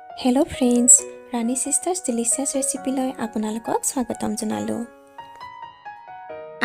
Hello' friends, ৰাণী sisters ডিলিচিয়াছ ৰেচিপিলৈ আপোনালোকক স্বাগতম জনালোঁ।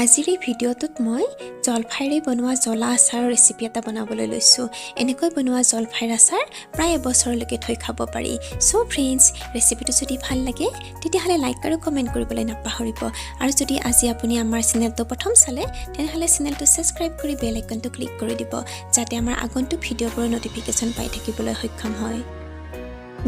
আজিৰ এই ভিডিঅ'টোত মই জলফাইৰে বনোৱা জ্বলা আচাৰৰ ৰেচিপি এটা বনাবলৈ লৈছোঁ। এনেকৈ বনোৱা জলফাইৰ আচাৰ প্ৰায় এবছৰলৈকে থৈ খাব পাৰি। চ' ফ্ৰেণ্ডছ, ৰেচিপিটো যদি ভাল লাগে তেতিয়াহ'লে লাইক আৰু কমেণ্ট কৰিবলৈ নাপাহৰিব। আৰু যদি আজি আপুনি আমাৰ চেনেলটো প্ৰথম চালে, তেনেহ'লে চেনেলটো ছাবস্ক্ৰাইব কৰি বেল আইকনটো ক্লিক কৰি দিব, যাতে আমাৰ আগন্তুক ভিডিঅ'বোৰৰ ন'টিফিকেশ্যন পাই থাকিবলৈ সক্ষম হয়।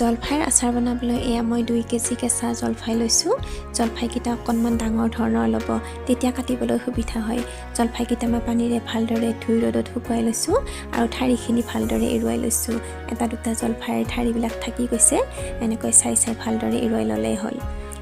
জলফাইৰ আচাৰ বনাবলৈ এয়া মই 2 কেজি কেঁচা জলফাই লৈছোঁ। জলফাইকেইটা অকণমান ডাঙৰ ধৰণৰ ল'ব, তেতিয়া কাটিবলৈ সুবিধা হয়। জলফাইকেইটা মই পানীৰে ভালদৰে ধুই ৰ'দত শুকুৱাই লৈছোঁ আৰু ঠাৰিখিনি ভালদৰে এৰুৱাই লৈছোঁ। এটা দুটা জলফাইৰ ঠাৰিবিলাক থাকি গৈছে, এনেকৈ চাই চাই ভালদৰে এৰুৱাই ল'লেই হ'ল।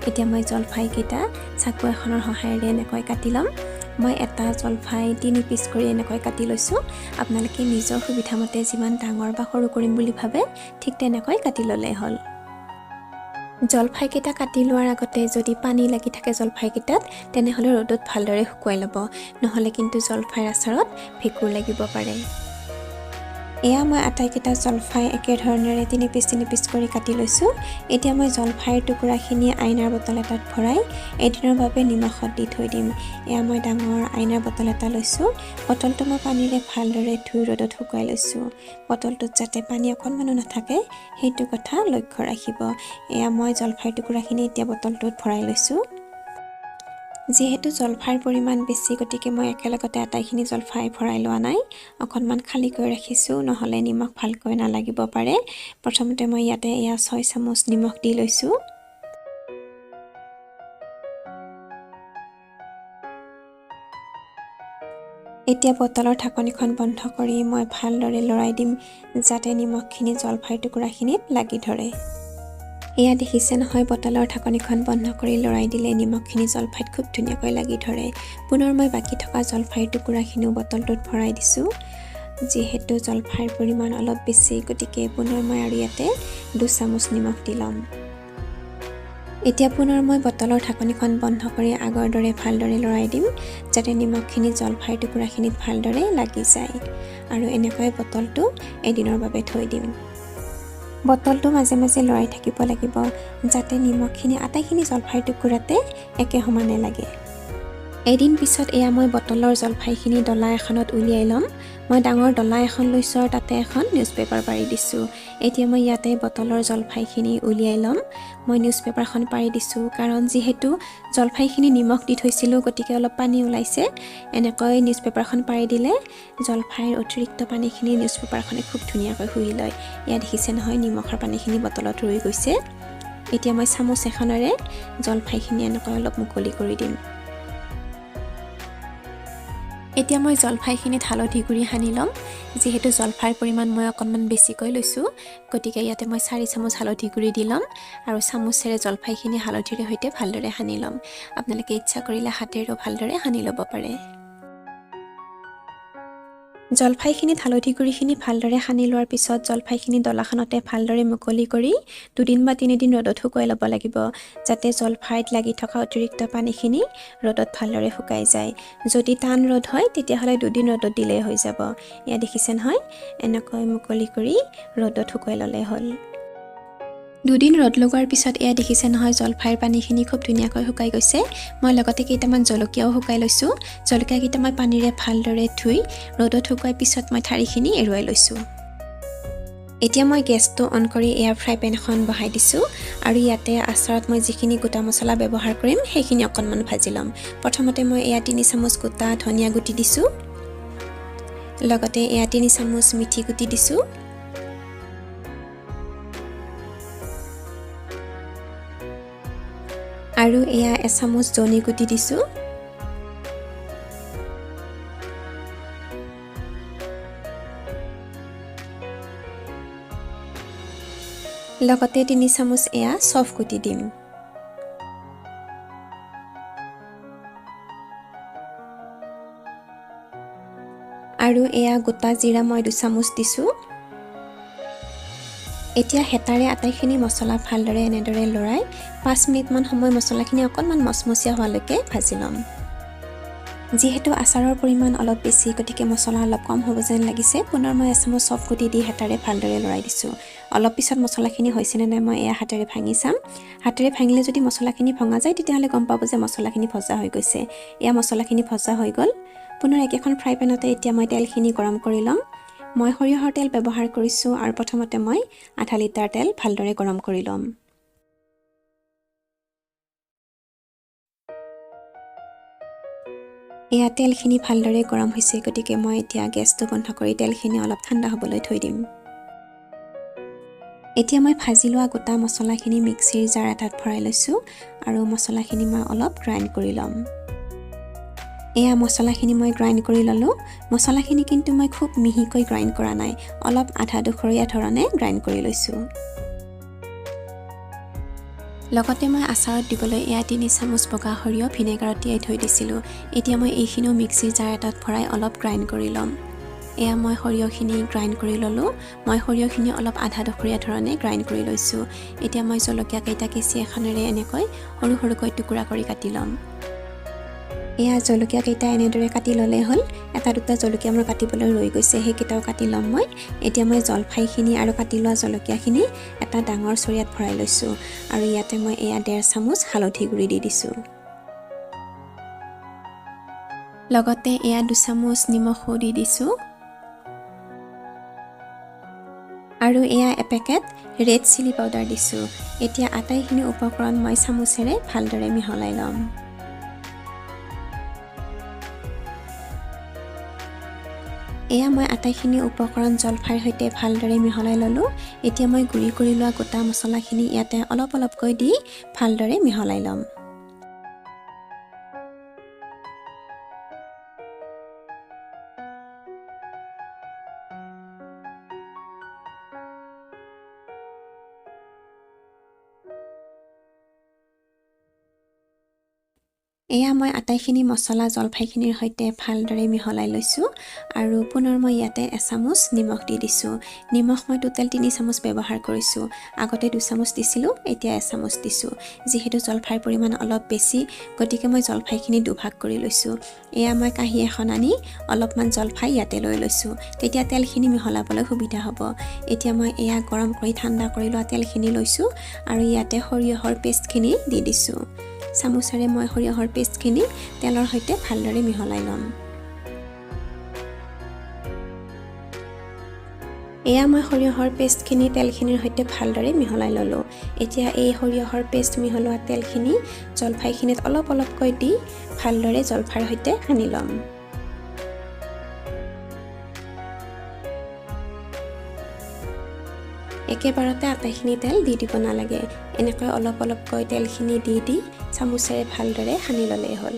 এতিয়া মই জলফাইকেইটা চাকু এখনৰ সহায়েৰে এনেকৈ কাটি ল'ম। মই এটা জলফাই 3 পিচ কৰি এনেকৈ কাটি লৈছোঁ। আপোনালোকে নিজৰ সুবিধামতে যিমান ডাঙৰ বা সৰু কৰিম বুলি ভাবে, ঠিক তেনেকৈ কাটি ল'লেই হ'ল। জলফাইকেইটা কাটি লোৱাৰ আগতে যদি পানী লাগি থাকে জলফাইকেইটাত, তেনেহ'লে ৰ'দত ভালদৰে শুকুৱাই ল'ব, নহ'লে কিন্তু জলফাইৰ আচাৰত ভেঁকুৰ লাগিব পাৰে। এয়া মই আটাইকেইটা জলফাই একেধৰণেৰে 3 পিচ 3 পিচ কৰি কাটি লৈছোঁ। এতিয়া মই জলফাইৰ টুকুৰাখিনি আইনাৰ বটল এটাত ভৰাই এদিনৰ বাবে নিমখত দি থৈ দিম। এয়া মই ডাঙৰ আইনাৰ বটল এটা লৈছোঁ। বটলটো মই পানীৰে ভালদৰে ধুই ৰ'দত শুকুৱাই লৈছোঁ। বটলটোত যাতে পানী অকণমানো নাথাকে, সেইটো কথা লক্ষ্য ৰাখিব। এয়া মই জলফাইৰ টুকুৰাখিনি এতিয়া বটলটোত ভৰাই লৈছোঁ। যিহেতু জলফাইৰ পৰিমাণ বেছি, গতিকে মই একেলগতে আটাইখিনি জলফাই ভৰাই লোৱা নাই, অকণমান খালীকৈ ৰাখিছোঁ, নহ'লে নিমখ ভালকৈ নালাগিব পাৰে। প্ৰথমতে মই ইয়াতে এয়া 6 চামুচ নিমখ দি লৈছোঁ। এতিয়া বটলৰ ঢাকনিখন বন্ধ কৰি মই ভালদৰে লৰাই দিম, যাতে নিমখখিনি জলফাইৰ টুকুৰাখিনিত লাগি ধৰে। এয়া দেখিছে নহয়, বটলৰ ঢাকনিখন বন্ধ কৰি লৰাই দিলে নিমখখিনি জলফাইত খুব ধুনীয়াকৈ লাগি ধৰে। পুনৰ মই বাকী থকা জলফাইৰ টুকুৰাখিনিও বটলটোত ভৰাই দিছোঁ। যিহেতু জলফাইৰ পৰিমাণ অলপ বেছি, গতিকে পুনৰ মই আৰু ইয়াতে 2 চামুচ নিমখ দি ল'ম। এতিয়া পুনৰ মই বটলৰ ঢাকনিখন বন্ধ কৰি আগৰ দৰে ভালদৰে লৰাই দিম, যাতে নিমখখিনি জলফাইৰ টুকুৰাখিনিত ভালদৰে লাগি যায়। আৰু এনেকৈ বটলটো এদিনৰ বাবে থৈ দিম। বটলটো মাজে মাজে লৰাই থাকিব লাগিব, যাতে নিমখখিনি আটাইখিনি জলফাইৰ টুকুৰাতে একে সমানে লাগে। এদিন পিছত এয়া মই বটলৰ জলফাইখিনি ডলা এখনত উলিয়াই ল'ম। মই ডাঙৰ ডলা এখন লৈছোঁ আৰু তাতে এখন নিউজ পেপাৰ পাৰি দিছোঁ। এতিয়া মই ইয়াতে বটলৰ জলফাইখিনি উলিয়াই ল'ম। মই নিউজ পেপাৰখন পাৰি দিছোঁ, কাৰণ যিহেতু জলফাইখিনি নিমখ দি থৈছিলোঁ, গতিকে অলপ পানী ওলাইছে। এনেকৈ নিউজ পেপাৰখন পাৰি দিলে জলফাইৰ অতিৰিক্ত পানীখিনি নিউজ পেপাৰখনে খুব ধুনীয়াকৈ শুহি লয়। ইয়াত দেখিছে নহয়, নিমখৰ পানীখিনি বটলত ৰৈ গৈছে। এতিয়া মই চামুচ এখনেৰে জলফাইখিনি এনেকৈ অলপ মুকলি কৰি দিম। এতিয়া মই জলফাইখিনিত হালধি গুড়ি সানি ল'ম। যিহেতু জলফাইৰ পৰিমাণ মই অকণমান বেছিকৈ লৈছোঁ, গতিকে ইয়াতে মই 4 চামুচ হালধি গুড়ি দি ল'ম আৰু চামুচেৰে জলফাইখিনি হালধিৰে সৈতে ভালদৰে সানি ল'ম। আপোনালোকে ইচ্ছা কৰিলে হাতেৰেও ভালদৰে সানি ল'ব পাৰে। জলফাইখিনিত হালধি গুড়িখিনি ভালদৰে সানি লোৱাৰ পিছত জলফাইখিনি ডলাখনতে ভালদৰে মুকলি কৰি দুদিন বা তিনিদিন ৰ'দত শুকুৱাই ল'ব লাগিব, যাতে জলফাইত লাগি থকা অতিৰিক্ত পানীখিনি ৰ'দত ভালদৰে শুকাই যায়। যদি টান ৰ'দ হয়, তেতিয়াহ'লে দুদিন ৰ'দত দিলেই হৈ যাব। এয়া দেখিছে নহয়, এনেকৈ মুকলি কৰি ৰ'দত শুকুৱাই ল'লেই হ'ল। দুদিন ৰ'দ লগোৱাৰ পিছত এয়া দেখিছে নহয়, জলফাইৰ পানীখিনি খুব ধুনীয়াকৈ শুকাই গৈছে। মই লগতে কেইটামান জলকীয়াও শুকাই লৈছোঁ। জলকীয়াকেইটা মই পানীৰে ভালদৰে ধুই ৰ'দত শুকুৱাই পিছত মই ঠাৰিখিনি এৰুৱাই লৈছোঁ। এতিয়া মই গেছটো অন কৰি এয়া ফ্ৰাই পেন এখন বহাই দিছোঁ আৰু ইয়াতে আচাৰত মই যিখিনি গোটা মছলা ব্যৱহাৰ কৰিম, সেইখিনি অকণমান ভাজি ল'ম। প্ৰথমতে মই এয়া 3 চামুচ গোটা ধনিয়া গুটি দিছোঁ, লগতে এয়া 3 চামুচ মিঠি গুটি দিছোঁ আৰু এয়া এচামুচ জনি গুটি দিছোঁ। লগতে 3 চামুচ এয়া চফ গুটি দিম। আৰু এয়া গোটা জিৰা মই 2 চামুচ দিছোঁ। এতিয়া হেতাৰে আটাইখিনি মছলা ভালদৰে এনেদৰে লৰাই 5 মিনিটমান সময় মছলাখিনি অকণমান মচমচীয়া হোৱালৈকে ভাজি ল'ম। যিহেতু আচাৰৰ পৰিমাণ অলপ বেছি, গতিকে মছলা অলপ কম হ'ব যেন লাগিছে। পুনৰ মই এচামুচ চফগুটি দি হেতাৰে ভালদৰে লৰাই দিছোঁ। অলপ পিছত মছলাখিনি হৈছেনে নাই মই এয়া হাতেৰে ভাঙি চাম। হাতেৰে ভাঙিলে যদি মছলাখিনি ভঙা যায়, তেতিয়াহ'লে গম পাব যে মছলাখিনি ভজা হৈ গৈছে। এয়া মছলাখিনি ভজা হৈ গ'ল। পুনৰ একেখন ফ্ৰাই পেনতে এতিয়া মই তেলখিনি গৰম কৰি ল'ম। মই সৰিয়হৰ তেল ব্যৱহাৰ কৰিছোঁ আৰু প্ৰথমতে মই আধা লিটাৰ তেল ভালদৰে গৰম কৰি ল'ম। এয়া তেলখিনি ভালদৰে গৰম হৈছে, গতিকে মই এতিয়া গেছটো বন্ধ কৰি তেলখিনি অলপ ঠাণ্ডা হ'বলৈ থৈ দিম। এতিয়া মই ভাজি লোৱা গোটা মছলাখিনি মিক্সিৰ জাৰ এটাত ভৰাই লৈছোঁ আৰু মছলাখিনি মই অলপ গ্ৰাইণ্ড কৰি ল'ম। এয়া মছলাখিনি মই গ্ৰাইণ্ড কৰি ল'লোঁ। মছলাখিনি কিন্তু মই খুব মিহিকৈ গ্ৰাইণ্ড কৰা নাই, অলপ আধা দুখৰীয়া ধৰণে গ্ৰাইণ্ড কৰি লৈছোঁ। লগতে মই আচাৰত দিবলৈ এয়া 3 চামুচ বগা সৰিয়হ ভিনেগাৰত তিয়াই থৈ দিছিলোঁ। এতিয়া মই এইখিনিও মিক্সিৰ জাৰ এটাত ভৰাই অলপ গ্ৰাইণ্ড কৰি ল'ম। এয়া মই সৰিয়হখিনি গ্ৰাইণ্ড কৰি ল'লোঁ। মই সৰিয়হখিনি অলপ আধা ডখৰীয়া ধৰণে গ্ৰাইণ্ড কৰি লৈছোঁ। এতিয়া মই জলকীয়া কেইটা কেঁচি এখনেৰে এনেকৈ সৰু সৰুকৈ টুকুৰা কৰি কাটি ল'ম। এয়া জলকীয়া কেইটা এনেদৰে কাটি ল'লেই হ'ল। এটা দুটা জলকীয়া মোৰ কাটিবলৈ ৰৈ গৈছে, সেইকেইটাও কাটি ল'ম মই। এতিয়া মই জলফাইখিনি আৰু কাটি লোৱা জলকীয়াখিনি এটা ডাঙৰ চৰিয়াত ভৰাই লৈছোঁ আৰু ইয়াতে মই এয়া 1.5 চামুচ হালধি গুড়ি দি দিছোঁ। লগতে এয়া 2 চামুচ নিমখো দি দিছোঁ আৰু এয়া এপেকেট ৰেড চিলি পাউডাৰ দিছোঁ। এতিয়া আটাইখিনি উপকৰণ মই চামুচেৰে ভালদৰে মিহলাই ল'ম। এয়া মই আটাইখিনি উপকৰণ জলফাইৰ সৈতে ভালদৰে মিহলাই ল'লোঁ। এতিয়া মই গুড়ি কৰি লোৱা গোটা মছলাখিনি ইয়াতে অলপ অলপকৈ দি ভালদৰে মিহলাই ল'ম। এয়া মই আটাইখিনি মছলা জলফাইখিনিৰ সৈতে ভালদৰে মিহলাই লৈছোঁ আৰু পুনৰ মই ইয়াতে এচামুচ নিমখ দি দিছোঁ। নিমখ মই টোটেল 3 চামুচ ব্যৱহাৰ কৰিছোঁ। আগতে 2 চামুচ দিছিলোঁ, এতিয়া এচামুচ দিছোঁ। যিহেতু জলফাইৰ পৰিমাণ অলপ বেছি, গতিকে মই জলফাইখিনি দুভাগ কৰি লৈছোঁ। এয়া মই কাঁহী এখন আনি অলপমান জলফাই ইয়াতে লৈ লৈছোঁ, তেতিয়া তেলখিনি মিহলাবলৈ সুবিধা হ'ব। এতিয়া মই এয়া গৰম কৰি ঠাণ্ডা কৰি লোৱা তেলখিনি লৈছোঁ আৰু ইয়াতে সৰিয়হৰ পেষ্টখিনি দি দিছোঁ। চামুচেৰে মই সৰিয়হৰ পেষ্টখিনি তেলৰ সৈতে ভালদৰে মিহলাই ল'ম। এয়া মই সৰিয়হৰ পেষ্টখিনি তেলখিনিৰ সৈতে ভালদৰে মিহলাই ল'লোঁ। এতিয়া এই সৰিয়হৰ পেষ্ট মিহলোৱা তেলখিনি জলফাইখিনিত অলপ অলপকৈ দি ভালদৰে জলফাইৰ সৈতে সানি ল'ম। একেবাৰতে আটাইখিনি তেল দি দিব নালাগে, এনেকৈ অলপ অলপকৈ তেলখিনি দি দি চামুচেৰে ভালদৰে সানি ল'লেই হ'ল।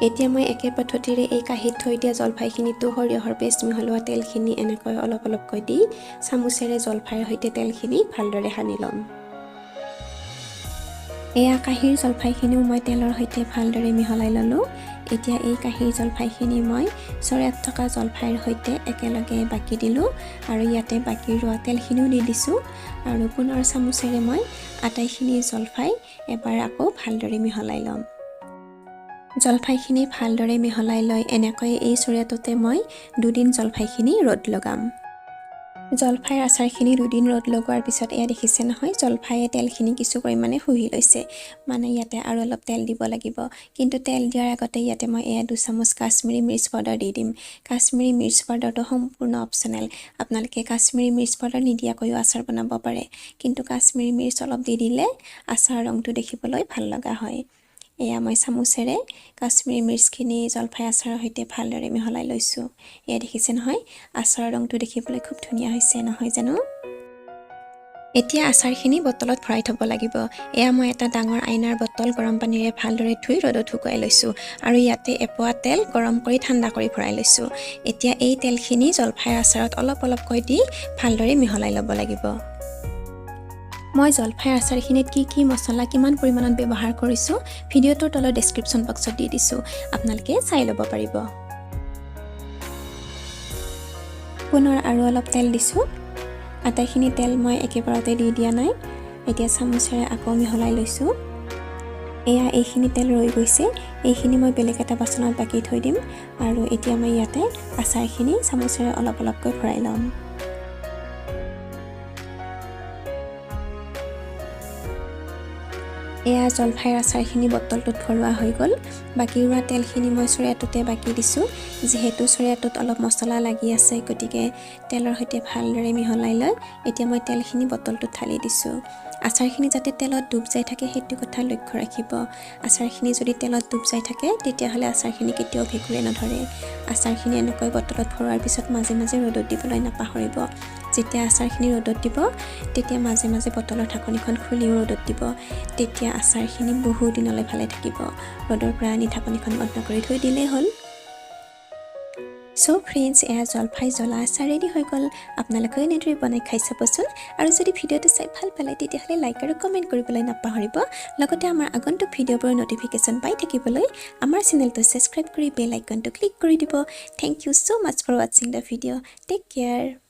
এতিয়া মই একে পদ্ধতিৰে এই কাঁহীত থৈ দিয়া জলফাইখিনিতো সৰিয়হৰ পেষ্ট মিহলোৱা তেলখিনি এনেকৈ অলপ অলপকৈ দি চামুচেৰে জলফাইৰ সৈতে তেলখিনি ভালদৰে সানি ল'ম। এয়া কাঁহীৰ জলফাইখিনিও মই তেলৰ সৈতে ভালদৰে মিহলাই ল'লোঁ। এতিয়া এই কাঁহীৰ জলফাইখিনি মই চৰিয়াত থকা জলফাইৰ সৈতে একেলগে বাকি দিলোঁ আৰু ইয়াতে বাকি ৰোৱা তেলখিনিও দি দিছোঁ আৰু পুনৰ চামুচেৰে মই আটাইখিনি জলফাই এবাৰ আকৌ ভালদৰে মিহলাই ল'ম। জলফাইখিনি ভালদৰে মিহলাই লৈ এনেকৈ এই চৰিয়াটোতে মই দুদিন জলফাইখিনি ৰ'দ লগাম। জলফাইৰ আচাৰখিনি দুদিন ৰ'দ লগোৱাৰ পিছত এয়া দেখিছে নহয়, জলফাইয়ে তেলখিনি কিছু পৰিমাণে শুহি লৈছে। মানে ইয়াতে আৰু অলপ তেল দিব লাগিব, কিন্তু তেল দিয়াৰ আগতে ইয়াতে মই এয়া 2 চামুচ কাশ্মীৰী মিৰ্চ পাউডাৰ দি দিম। কাশ্মীৰী মিৰ্চ পাউডাৰটো সম্পূৰ্ণ অপশ্যনেল, আপোনালোকে কাশ্মীৰী মিৰ্চ পাউডাৰ নিদিয়াকৈও আচাৰ বনাব পাৰে, কিন্তু কাশ্মীৰী মিৰ্চ অলপ দি দিলে আচাৰৰ ৰংটো দেখিবলৈ ভাল লগা হয়। এয়া মই চামুচেৰে কাশ্মীৰী মিৰ্চখিনি জলফাই আচাৰৰ সৈতে ভালদৰে মিহলাই লৈছোঁ। এয়া দেখিছে নহয়, আচাৰৰ ৰংটো দেখিবলৈ খুব ধুনীয়া হৈছে নহয় জানো? এতিয়া আচাৰখিনি বটলত ভৰাই থ'ব লাগিব। এয়া মই এটা ডাঙৰ আইনাৰ বটল গৰম পানীৰে ভালদৰে ধুই ৰ'দত শুকুৱাই লৈছোঁ আৰু ইয়াতে এপোৱা তেল গৰম কৰি ঠাণ্ডা কৰি ভৰাই লৈছোঁ। এতিয়া এই তেলখিনি জলফাইৰ আচাৰত অলপ অলপকৈ দি ভালদৰে মিহলাই ল'ব লাগিব। মই জলফাইৰ আচাৰখিনিত কি কি মছলা কিমান পৰিমাণত ব্যৱহাৰ কৰিছোঁ ভিডিঅ'টোৰ তলৰ ডেছক্ৰিপশ্যন বক্সত দি দিছোঁ, আপোনালোকে চাই ল'ব পাৰিব। পুনৰ আৰু অলপ তেল দিছোঁ। আটাইখিনি তেল মই একেবাৰতে দি দিয়া নাই। এতিয়া চামুচেৰে আকৌ মিহলাই লৈছোঁ। এয়া এইখিনি তেল ৰৈ গৈছে। এইখিনি মই বেলেগ এটা বাচনত বাকি থৈ দিম আৰু এতিয়া মই ইয়াতে আচাৰখিনি চামুচেৰে অলপ অলপকৈ ভৰাই ল'ম। এয়া জলফাইৰ আচাৰখিনি বটলটোত ভৰোৱা হৈ গ'ল। বাকী ৰোৱা তেলখিনি মই চৰিয়াটোতে বাকি দিছোঁ। যিহেতু চৰিয়াটোত অলপ মছলা লাগি আছে, গতিকে তেলৰ সৈতে ভালদৰে মিহলাই লৈ এতিয়া মই তেলখিনি বটলটোত ঢালি দিছোঁ। আচাৰখিনি যাতে তেলত ডুব যাই থাকে সেইটো কথা লক্ষ্য ৰাখিব। আচাৰখিনি যদি তেলত ডুব যাই থাকে, তেতিয়াহ'লে আচাৰখিনি কেতিয়াও ভেঁকুৰে নধৰে। আচাৰখিনি এনেকৈ বটলত ভৰোৱাৰ পিছত মাজে মাজে ৰ'দত দিবলৈ নাপাহৰিব। যেতিয়া আচাৰখিনি ৰ'দত দিব, তেতিয়া মাজে মাজে বটলৰ ঢাকনিখন খুলিও ৰ'দত দিব। তেতিয়া আচাৰখিনি বহু দিনলৈ ভালে থাকিব। ৰ'দৰ পৰা আনি ঢাকনিখন বন্ধ কৰি থৈ দিলেই হ'ল। চ' ফ্ৰেণ্ডছ, এয়া জলফাই জ্বলা আচাৰ ৰেডি হৈ গ'ল। আপোনালোকেও এনেদৰে বনাই খাই চাবচোন আৰু যদি ভিডিঅ'টো চাই ভাল পালে, তেতিয়াহ'লে লাইক আৰু কমেণ্ট কৰিবলৈ নাপাহৰিব। লগতে আমাৰ আগন্তুক ভিডিঅ'বোৰৰ ন'টিফিকেশ্যন পাই থাকিবলৈ আমাৰ চেনেলটো ছাবস্ক্ৰাইব কৰি বেল আইকনটো ক্লিক কৰি দিব। Thank you so much for watching the video. Take care.